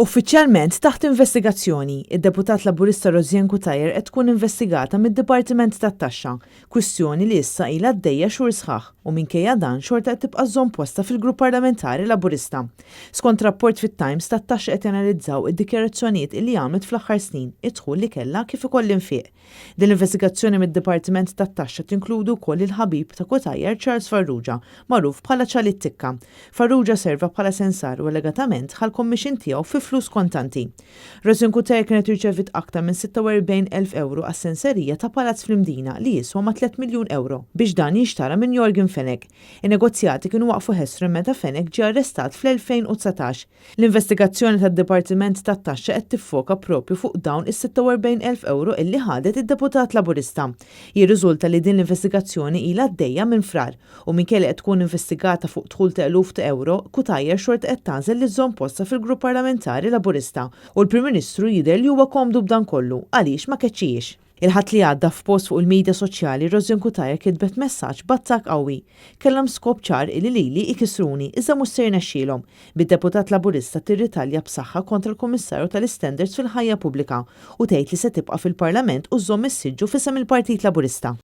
Uffiċjalment taħt investigazzjoni, id-Deputat Laburista Rosianne Cutajar qed tkun investigata mid-Dipartiment tat-Taxxa, kwistjoni li issa ilha għaddejja xhur sħaħ u minkejja dan xorta qed tibqa' żżomm postha fil-Grupp Parlamentari Laburista. Skont rapport fit-Times, tat-Taxxa qed janalizzaw id-dikjarazzjonijiet illi għamlet fl-aħħar snin, id-dħul li kellha kif ukoll l-infiq. Din l-investigazzjoni mid-Dipartiment tat-Taxxa tinkludi wkoll il-ħabib ta' Cutajar Charles Farrugia, magħruf bħala Ċali t-Tikka. Farrugia serva bħala sensar u allegatament ħa l-commission tiegħu fi flus kontanti. Roslyn Cutajar kienet irċeviet aktar minn 46,000 ewro għas-senserija ta' palazz fl-Imdina li jiswa ma' tlett miljun ewro biex dan jinxtara minn Yorgen Fenech. In-negozjati kienu waqfu ħesrem meta Fenech ġie arrestat fl-2019. L-investigazzjoni tad-Dipartiment tat-Taxxa qed tiffoka proprju fuq dawn is-46,000 ewro illi ħadet id-Deputat Laburista. Jirriżulta li din l-investigazzjoni ilha għaddejja minn Frar u minkejja li qed tkun investigata fuq dħul ta' eluf ta' ewro, Cutajar xorta qed tagħżel li żżomm postha fil-Grupp Parlamentari Laburista u l-Prim Ministru jidher li huwa komdu b'dan kollu għaliex ma keċċihiex. Il-Ħadd li għadda f'post fuq il-midja soċjali Rosianne Cutajar kitbet messaġġ b'attakk qawwi. Kellhom skop ċar illi lili ikissruni iżda mhux se jirnexxielhom, bid-Deputat Laburista tirritalja b'saħħa kontra l-Kummissarju tal-Istandards fil-Ħajja Pubblika u tgħid li se tibqa' fil-Parlament u żżomm is-siġġu f'isem il-Partit Laburista.